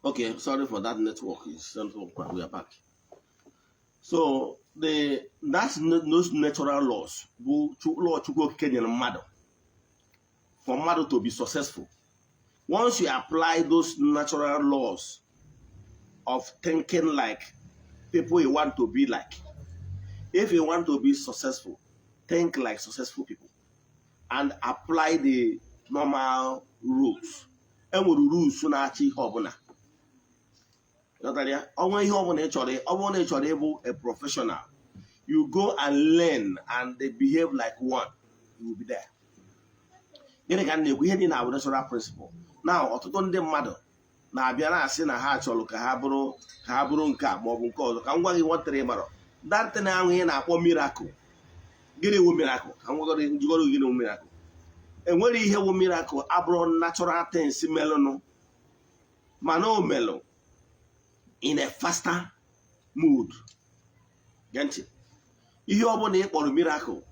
Okay, sorry for that network. It's network. We are back. So the that's those natural laws bụ law Chukwu Okike nyere mmadụ for mmadụ to be successful. Once you apply those natural laws of thinking like people you want to be like, if you want to be successful, think like successful people and apply the normal rules. Enwere rules na-achị ihe ọbụla. Ghọtara ya? Ọnwa ihe ọbụla ị chọrọ, ọ bụrụ na ị chọrọ ịbụ a professional, you go and learn and they behave like one, you will be there. Gịnị ka m na-ekwu? Ihe dị na natural principle. Now, ọtụtụ ndị mmadụ na-abịa na-asị na ha chọrọ ka ha bụrụ nke a maọbụ nke ọzọ. Ka m gwa gị nwantịrị, ịmarọ that thing ahụ ị na-akpọ miracle. Gịnị wụ miracle? Ka m gwagoro njikọrọ, gịnị wụ miracle? Enwere ihe wụ miracle abụrụ natural things melụnụ, mana o melụ in a faster mood. Gee ntị, ihe ọbụla ị kpọrọ miracle,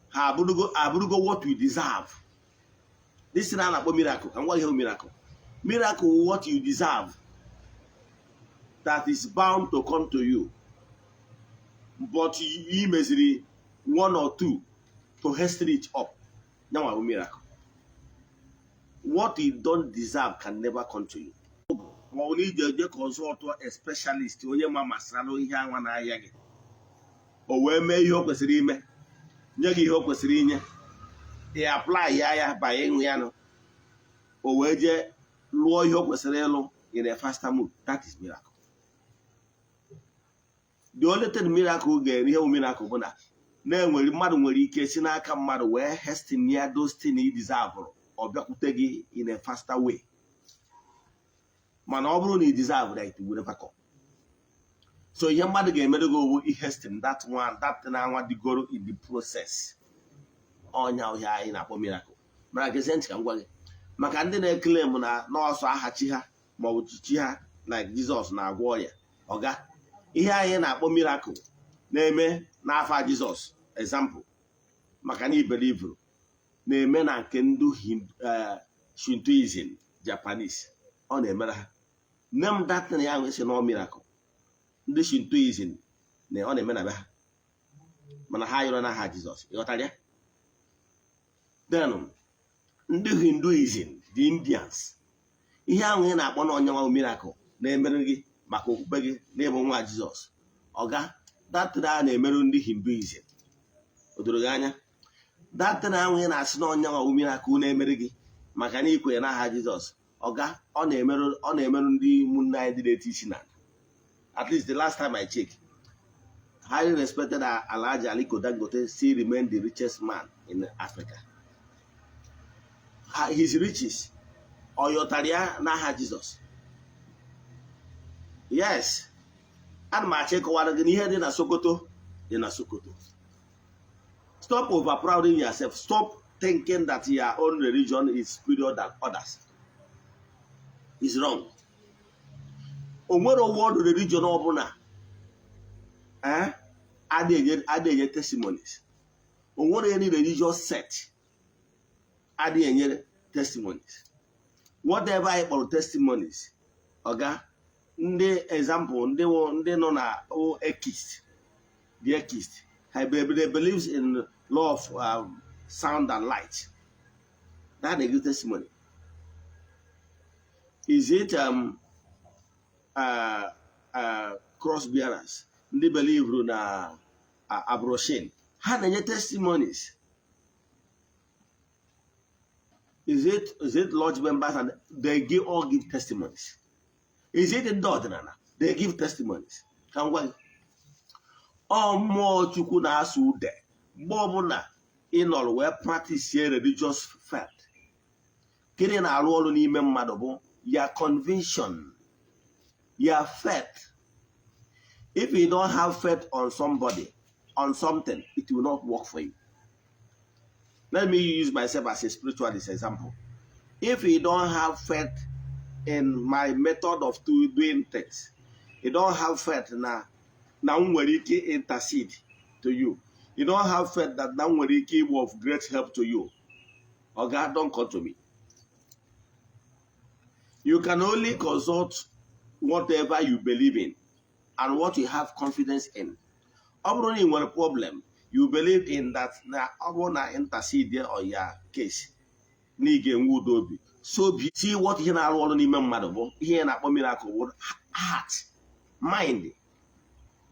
ha abụrụgo what we deserve. This thing a na-akpọ miracle, ka m gwa gị ihe bụ miracle. Miracle, what you deserve that is bound to come to you, but i meziri one or two to hasten it up. Nyanwa bụ miracle. What you don't deserve can never come to you. Ma ọ bụ na ije eje consult a specialist, onye ma masara ihe anwa na-ahịa gị, o wee mee ihe o kwesịrị ime, nye gị ihe o kwesịrị inye, ị apply ya, ya banye ịṅụ ya nụ, o wee jee lụọ ihe o kwesịrị ịlụ in a faster move. That is miracle. The only thing miracle ga-ere, ihe bụ miracle bụ na na-enwere mmadụ nwere ike si n'aka mmadụ wee hasten ya those things he deserve, ọ bịakwute gị in a faster way. Mana ọ bụrụ na ị deserve that, it will never come. So ihe mmadụ ga-emere gị owu hasten that one, that thing anwa dịgoro in the process. Ọnya ọhịa anyị na-akpọ miracle. Mana gezie ntị ka m gwa gị, maka ndị na-eclaim na nọọsụ aha chi ha maọbụ chi ha, like Jizọs, na-agwọ ọrịa, ọga, ihe anyị na-akpọ miracle na-eme n'afa Jizọs, example, maka na ibelivuru na-eme na nke ndị Shintoism Japanese, ọ na-emere ha. Nne m, datin ya ahụ si na miracle ndị Shintoism na ọ na-eme na be ha, mana ha yọrọ n'aha Jizọs, ịghọtara ya? Then ndị Hinduism, the Indians, ihe ahụ ị na-akpọ na onyenwa miracle na-emere gị maka okpukpe gị na ịbụ nwa Jizọs, ọga, that thing a na-emerụ ndị Hinduism, o doro gị anya? That thing ahụ ị na-asị na onyenwa miracle na-emere gị maka na ikwenye n'aha Jizọs, ọga, ọ na-emerụ ndị ụmụnne anyị dị na-eti isi na, at least the last time I check, highly respected Alhaji Aliko Dangote still remain the richest man in Africa. His riches, ọ yọtara ya n'aha Jizọs? Yes, ana m achọ ịkọwara gị na ihe dị na Sokoto dị na Sokoto. Stop overprouding yourself. Stop thinking that your own religion is superior than others. Is wrong. O nwere world religion ọbụla adịghị enye testimonies. O nwere any religious sect adịghị enye testimonies. Whatever anyị kpọrọ testimonies, ọga, ndị example, ndị nọ na atheist, the atheist, they believes in law of sound and light. That a good testimony. Is it cross bearers, ndị believe na abortion, ha na-enye testimonies? Is it lodge members? And they give all give testimonies. Is it ndị ọdịnala? They give testimonies. Ka m gwa gị, ọ mmụọ Chukwu na-asụ ude. Mgbe ọbụla ị nọrọ wee practice religious faith, gịnị na-arụ ọrụ n'ime mmadụ bụ ya conviction, ya faith. If you don't have faith on somebody, on something, it will not work for you. Let me use myself as a spiritualist example. If you don't have faith in my method of doing things, you don't have faith na m nwere ike intercede to you, you don't have faith that na m nwere ike ịbụ of great help to you, oga, don't come to me. You can only consult Whatever you believe in and what you have confidence in. Ọ bụrụ na ị nwere problem, you believe in that na ọ bụrụ na intercede on your case na ị ga-enwe udo obi. So be see what ihe na-arụ ọrụ n'ime mmadụ bụ ihe na-akpọ miracle bụ heart, mind.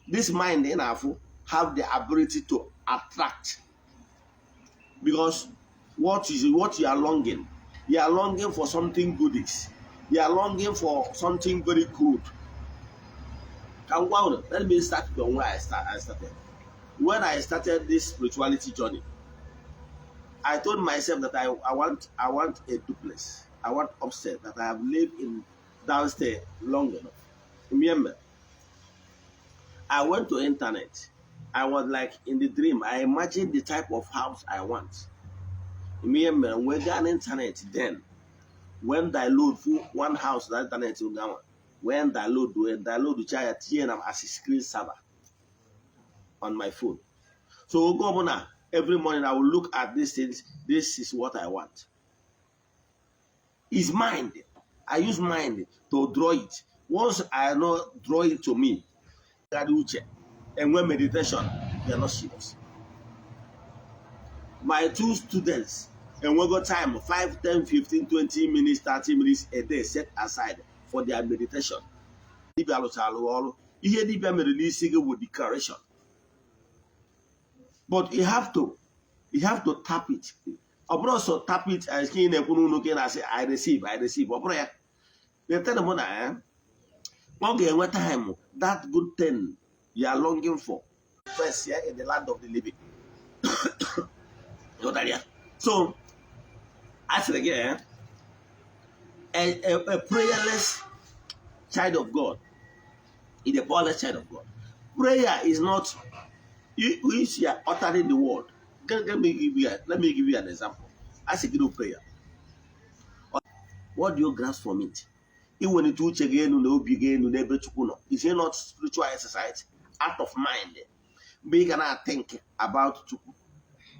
This mind ị na-afụ have the ability to attract, because what is what you are longing? You are longing for something goodies. You are longing for something very good. Ka m gwa unu, let me start from where I started. When I started this spirituality journey, I told myself that I want a duplex. I want upstairs, that I have lived in downstairs long enough. Remember, I went to internet. I was like in the dream. I imagined the type of house I want. Remember, we got internet then. When download for one house na internet gawa. When download the tinye na as a screen saver on my phone. So oge ọbụla, every morning I will look at these things. This is what I want. Is mind. I use mind to draw it. Once I know draw it to me, uche enwe meditation, they are not serious. My two students enwego time 5, 10, 15, 20 minutes, 30 minutes a day set aside for their meditation. Dibịa lụchara ọrụ ihe dibịa mere n'isi gị bụ declaration, but you have to tap it. Ọ bụrụ sọ tap it as ka ị na-ekwu n'ụlọ ka ị na-asị, "I receive, I receive." Ọ bụrụ ya the thing bụ na ya ọ ga-enwe time that good thing you are longing for first here in the land of the living. Ghọtara ya? So a sịrị gị, a prayerless child of God is a powerless child of God. Prayer is not you, if you are uttering the word. Let me give you an example. I say do prayer. What do you grasp from it? Iwelite uche gị elu na obi gị elu n'ebe Chukwu nọ. Is it not spiritual exercise? Out of mind. Mgbe ị ga na-think about Chukwu,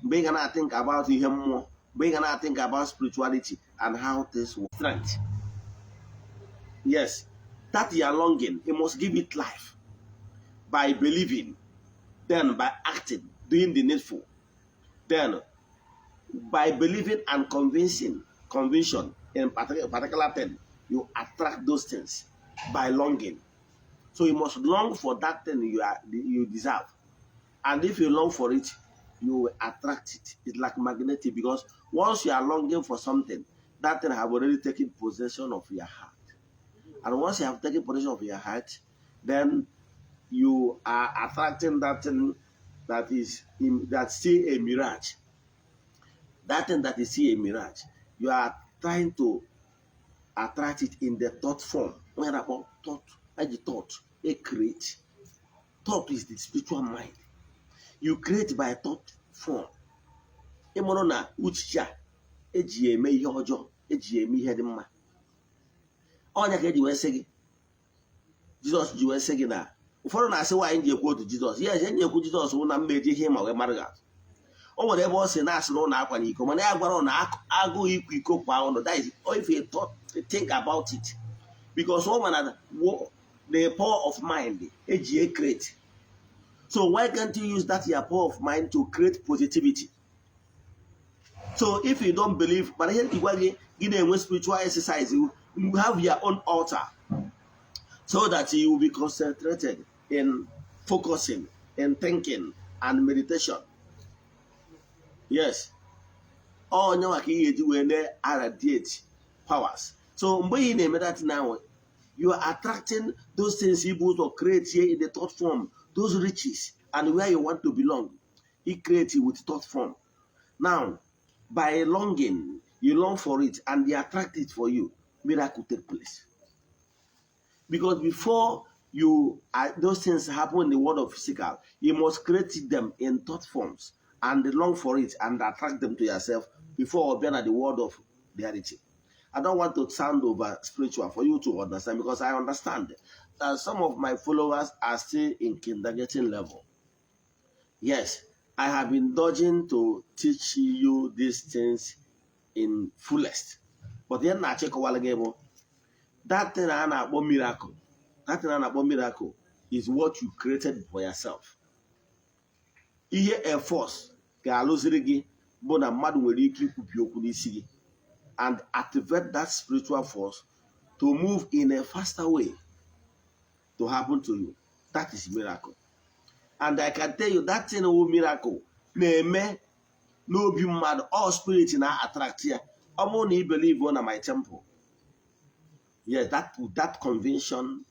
mgbe ị ga na-think about ihe mmụọ, mgbe ị ga na-think about spirituality and how things work. Strength. Yes, that your longing, you must give it life by believing, then by acting, doing the needful. Then by believing and convincing, conviction in particular thing, you attract those things by longing. So you must long for that thing you deserve. And if you long for it, you will attract it. It's like magnetic, because once you are longing for something, that thing have already taken possession of your heart. And once you have taken possession of your heart, then you are attracting that thing that is in, that still a mirage. That thing that is still a mirage, you are trying to attract it in the thought form. When about thought, the thought, a create. Thought is the spiritual mind. You create by thought form. Ịmụrụ na uchiche a eji eme ihe ọjọọ, eji eme ihe dị mma. Ọnya ka eji wee sị gị, Jizọs ji wee sị gị na ụfọdụ na-asị nwaanyị ji ekwu otu Jizọs. Yes, enyi ekwu Jizọs bụ na mmeji ihe ma wee mara gị atụ. O nwere ebe ọ sị na-asị na ụlọ akwa na iko, mana ya gwara na agụụ ịkwa iko kwa ụlọ. That is if you think about it, because ọ ma na the power of mind eji e create. So why can't you use that your power of mind to create positivity? So if you don't believe, mana ihe gwa gị, gị na-enwe spiritual exercise. You have your own altar so that you will be concentrated in focusing, in thinking and meditation. Yes, onye maka ihe eji wee na-radiate powers. So mgbe ị na-eme that now, you are attracting those things ibu ụzọ create here in the thought form, those riches and where you want to belong. You create it with thought form. Now by longing, you long for it and they attract it for you. Miracle take place, because before you those things happen in the world of physical, you must create them in thought forms and long for it and attract them to yourself before being at the world of reality. I don't want to sound over spiritual for you to understand, because I understand that some of my followers are still in kindergarten level. Yes, I have been dodging to teach you these things in fullest. But then na-achịkọwala gị bụ that thing a na-akpọ miracle. That thing a na-akpọ miracle is what you created for yourself. Ihe a force ga-alụziri gị bụ na mmadụ nwere ike ikwubi okwu n'isi gị and activate that spiritual force to move in a faster way to happen to you. That is miracle. And I can tell you that thing wụ miracle na-eme n'obi mmadụ. All spirit na attract ya. Ọ bụrụ na ị believe na my temple, yes, that conviction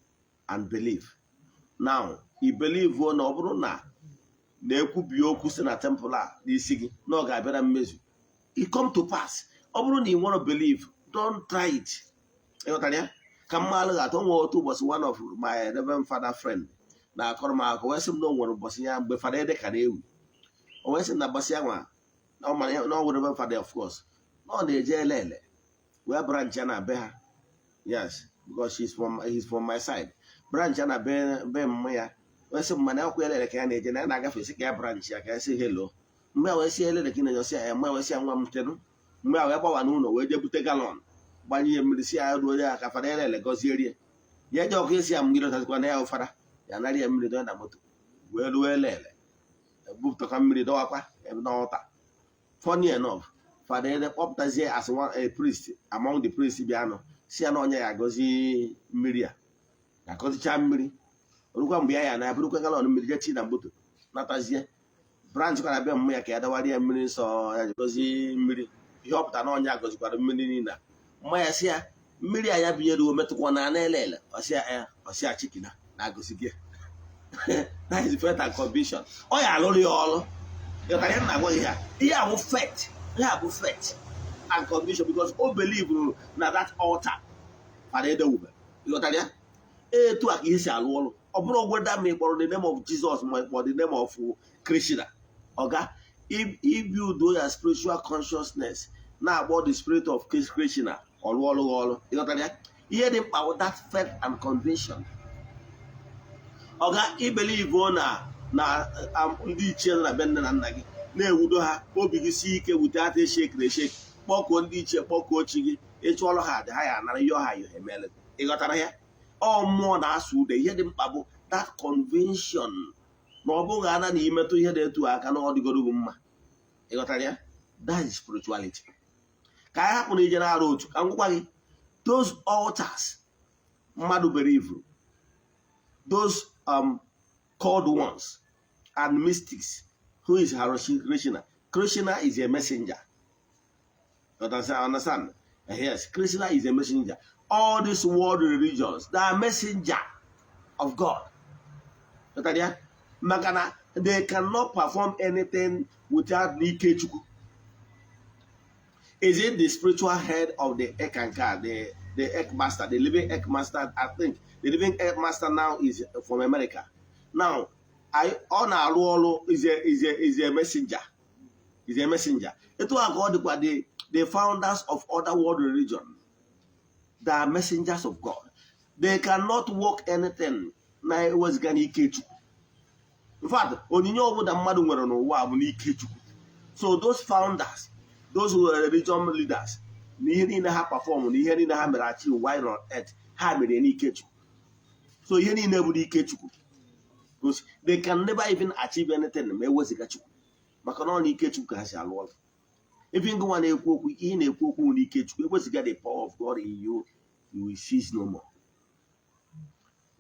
and belief, now i believe na ọ bụrụ na na-ekwubi okwu si na temple a n'isi gị na ọ ga-abịara mmezu, it come to pass. Ọ bụrụ na ị nwere belief, don't try it. Ịghọtara ya? Ka mmalụ ga-atọ nwe. Otu ụbọchị, one of my reverend father friend na-akọrọ m akụkọ, wee sị m na o nwere ụbọchị ya mgbe fada ede ka na-ewu. O wee sị m na ụbọchị ya nwa na ọ mara na ọ nwere reverend father, of course, na ọ na-eje ele ele wee branch ya na be ha. Yes, because he's from my side, branch ya na be mma ya. Wee sị m mana akwụkwọ elele ka ya na-eje na ya na-agafe, sị ka ya branch ya ka ya sị hello. Mgbe a wee sị elele ka ị na-eje, sị ya mgbe wee sị ya nwa m kedu mgbe a wee gbawa n'ụlọ wee jee bute gallon gbanye ya mmiri, si ya ruo ya ka fada elele gọzie rie ya. Eje ọkụ esi ya mmiri ọtazikwa na ya ụfara ya nara ya mmiri dọọ na moto wee ruo elele bupụtakwa mmiri dọwakwa ebe n'ọta. Funny enough, fada ele kpọpụtazie as one a priest among the priests bịanụ, si ya na ọnya ya agọzi mmiri a, agọzicha mmiri orukwa mgbe ya ya na ya burukwa gallon mmiri jee tii na moto natazie branch kwara bịa mmụ ya ka ya dawara ya mmiri nsọ ya ji gọzie mmiri. Ihe ọ pụtara na ọnya gọzikwara mmiri niile a. Mma ya si ya mmiri a ya binyere o metụkwa na ana ele ele, ọsịa ya ọsịa chikina na-agọzi gị. That is faith and conviction. Ọ ya alụrụ ya ọrụ. Ịghọtara ya? Na agwa gị ya ihe a bụ faith, ihe a bụ faith and conviction, because o believe na that altar fada edewube. Ịghọtara ya? Etu a ka ihe si alụ ọrụ. Ọ bụrụ whether ma ị kpọrọ the name of Jesus ma ị kpọrọ the name of Krishna, oga, ibuild ya spiritual consciousness na-agbọ the spirit of Krishna, ọrụ ọrụ ọrụ. Ịghọtara ya? Ihe dị mkpa bụ that faith and conviction. Ọga, ibelieve na ndị ichie nọ na be nne na nna gị na-ewudo ha obi gị sie ike wute ata eshekiri esheki, kpọkuo ndị ichie, kpọkuo chi gị, ịchụọrọ ha aja, ha ya anara ihe ọha ya emele. Ịghọtara ya? Ọ mmụọ na-asụ ude. Ihe dị mkpa bụ that conviction na ọ bụghị ana na imetụ ihe dị etu aka na ọ dịgoro gị mma. Ịghọtara ya? That is spirituality. Ka anyị hapụ na ije na-arụ otu ka m gwakwa gị, those altars mmadụ believe, those called ones and mystics. Who is Hare Krishna? Krishna is a messenger. Understand? Understand? Yes, Krishna is a messenger. All these world religions, they are messenger of God. Ghọtara ya? Maka na they cannot perform anything without n'ike Chukwu. Is it the spiritual head of the Eckankar, the Eck Master, the living Eck Master? I think the living Eck Master now is from America. Now, I ọ na-arụ ọrụ is a messenger. Is a messenger. Etu a ka ọ dịkwa the founders of other world religion. They are messengers of God. They cannot work anything na-eweziga n'ike Chukwu. In fact, onyinye ọbụla mmadụ nwere n'ụwa bụ n'ike Chukwu. So those founders, those who were religion leaders, na ihe niile ha perform na ihe niile ha mere achieve while on earth, ha mere n'ike Chukwu. So ihe niile bụ n'ike Chukwu. Because they can never even achieve anything ma eweziga Chukwu. Maka na ọ n'ike Chukwu ka ha si alụ ọrụ. Even gị nwa na-ekwu okwu, ihe na-ekwu okwu n'ike Chukwu, eweziga the power of God in you, you will cease no more.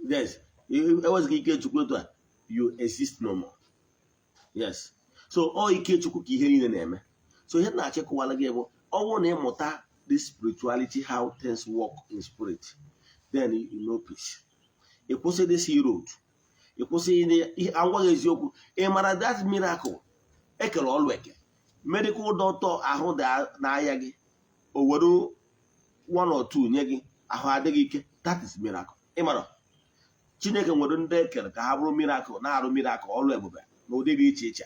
Yes, eweziga ike Chukwu etu a, you exist no more. Yes. So ọ ike Chukwu ka ihe niile na-eme. So ihe na-achịkọwala gị bụ ọ bụrụ na ịmụta this spirituality, how things work in spirit, then you know peace. Ị kwụsị this road. Ị kwụsị ihe agwa gị eziokwu. Ị mara that miracle ekere ọlụ eke. Medical doctor ahụ na-aya gị, o were one or two nye gị, ahụ adịghị ike. That is miracle. Ị mara Chineke nwere ndị ekere ka ha bụrụ miracle, na-arụ miracle, ọlụ ebube n'ụdị dị iche iche.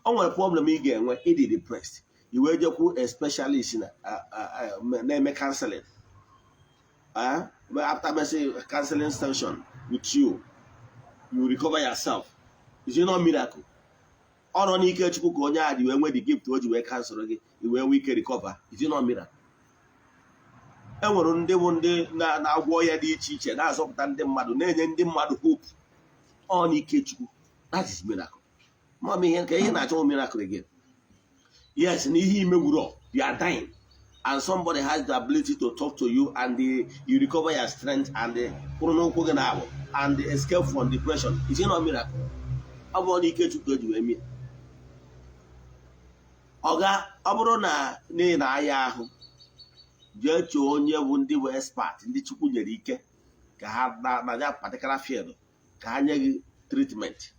O nwere problem ị ga-enwe, ịdị depressed, i wee jekwu a specialist na-eme counseling. After messing counseling session with you, you recover yourself. Is it not miracle? Ọ nọ n'ike Chukwu ka onye a ji wee nwee the gift o ji wee counsel gị, i wee nwee ike recover. Is it not miracle? Enwere ndị bụ ndị na-agwọ ya dị iche iche, na-azọpụta ndị mmadụ, na-enye ndị mmadụ hope. Ọ n'ike Chukwu. That is miracle. Ma ihe nke ihe na-achọ miracle again, yes, na ihe imewuro, you are dying and somebody has the ability to talk to you and you recover your strength and kwụrụ n'ụkwụ gị na-abụ and escape from depression. Is it not miracle? Ọ bụrụ na ike Chukwu eji wee mie ọga, ọ bụrụ na n'ihi na aya ahụ, jee chọọ onye bụ ndị bụ expert, ndị Chukwu nyere ike ka ha na ya particular field, ka ha nye gị treatment.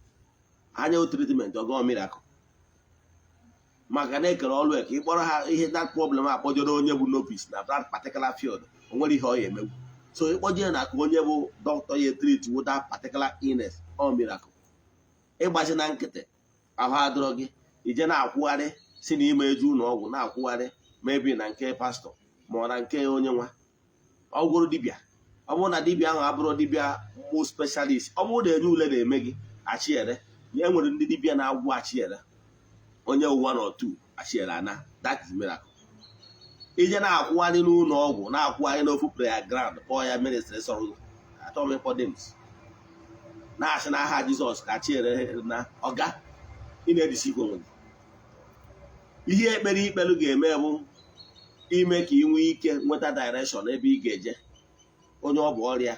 Ha nye gị treatment, ọgọ miracle, maka na ekere ọlụ ka ị kpọrọ ha ihe that problem akpọjọrọ onye bụ novice na that particular field, o nwere ihe ọ ya emegwu. So ịkpọje na ka onye bụ dọkịta ya treat with that particular illness, ọ miracle. Ịgbachi na nkịtị, ahụ adọrọ gị, ije na-akwụgharị si na ime eju ụlọ ọgwụ, na-akwụgharị maybe na nke pastọ ma ọ na nke onye nwa ọ gwụrụ dibịa. Ọ bụrụ na dibịa ahụ abụrụ dibịa mụ specialist, ọ bụrụ na enye ule na-eme gị achịere ya, enwere ndị dibịa na-agwụ achịere onye one or two achịere ana. That is miracle. Ije na-akwụgharị n'ụlọ ọgwụ, na-akwụgharị n'ofu prayer ground, kpọọ ya ministry, sọrọ achọghị m ịkpọ names, na-asị n'aha Jizọs ka achịere na ọga, ị na-edisi onwe gị. Ihe ekpere ikpelu ga-eme bụ ime ka ị nwee ike nweta direction ebe ị ga-eje, onye ọ bụ ọrịa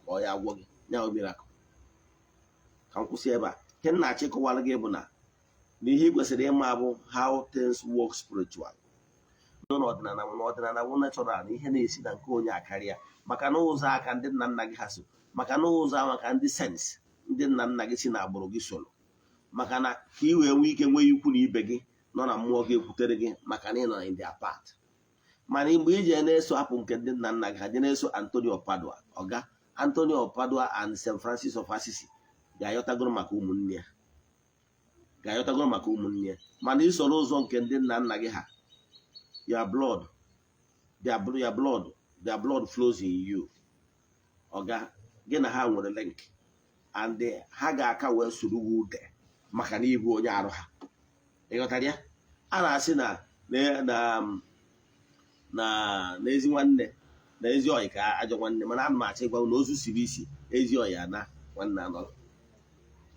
ka ọ ya agwọ gị ya bụ miracle. Ka m kwụsị ebe a. Ihe m na-achọ ịkọwara gị bụ na ihe ị kwesịrị ịma bụ how things work spiritual nọ n'ọdịnala. Bụ n'ọdịnala bụ natural na ihe na-esi na nke onye akarịa, maka na ụzọ aka ndị nna nna gị ha so, maka na ụzọ maka ndị sense ndị nna nna gị si na agbụrụ gị soro, maka na ka ị wee nwee ike nwee ikwu na ibe gị nọ na mmụọ ga-ekwutere gị, maka na ị nọ in their part. Mana mgbe ije na-eso apụ nke ndị nna nna gị ha, je na-eso Antonio of Padua, ọga Antonio of Padua and St. Francis of Assisi ga-ayọtagoro maka ụmụnne ya, ga-ayọtagoro maka ụmụnne ya. Mana isoro ụzọ nke ndị nna nna gị ha, your blood, their blood flows in you. Ọga gị na ha nwere link and ha ga-aka wee soro gị ude, maka na ịbụ onye arụ ha. Ịghọtara ya? A na-asị na ezi nwanne na ezi ọyị ka ajọ nwanne, mana ana m achọ ịgwa na ozu siri isi ezi ọyị ana nwanne anọrọ.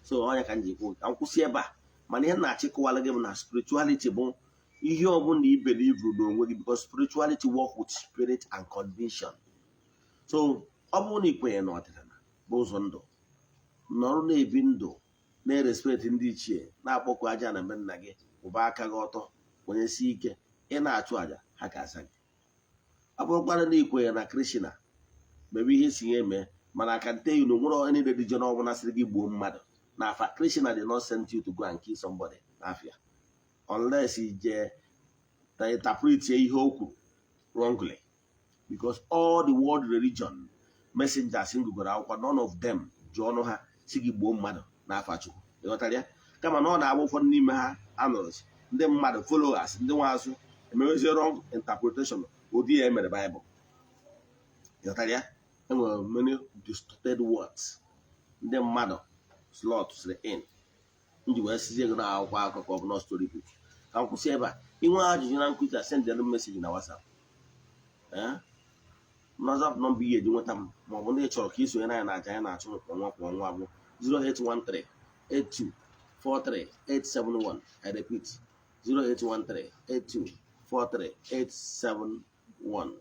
So ọnya ka m ji kwu ka m kwụsị ebe a. Mana ihe m na-achọ ịkọwara gị bụ na spirituality bụ ihe ọbụla i believe n'onwe gị, because spirituality work with spirit and conviction. So ọ bụrụ na ị kwenye n'ọdịnala bụ ụzọ ndụ, nọrọ na-ebi ndụ, na-erespect ndị ichie, na-akpọku aja na mbe nna gị, kwụba aka gị ọtọ, kwenyesie ike, ị na-achụ àjà, ha ga-aza gị. Ọ bụrụkwana na ikwenye na Krishna, mebe ihe si ya eme. Mana aka nte you na onwere onye religion ọbụla sịrị gị gbuo mmadụ n'afa. Krishna did not send you to go and kill somebody n'afịa, unless ije interpret ihe o kwuru wrongly, because all the world religion messengers ngụgoro akwụkwọ, none of them ji ọnụ ha si gị gbuo mmadụ n'afa Chukwu. Ịghọtara ya? Kama na ọ na-agba ụfọdụ n'ime ha anọrọ ndị mmadụ, followers, ndị nwaazụ emewezie wrong interpretation ụdị ya emere Bible. Ịghọtara ya? Enwere many distorted words ndị mmadụ slot sịrị in nji wee sizie gị na akwụkwọ akụkọ ọ bụ na story book. Ka m kwụsị ebe a. Inwe ajụjụ na nkụzi a, send them message na WhatsApp. Ee, WhatsApp nọmba ihe eji nweta m, ma ọ bụ ndị chọrọ ka ị sonyere anyị na aja anyị na-achụ kwa ọnwa kwa ọnwa, bụ 0813 82 43 871. I repeat, 0813 82 43 871.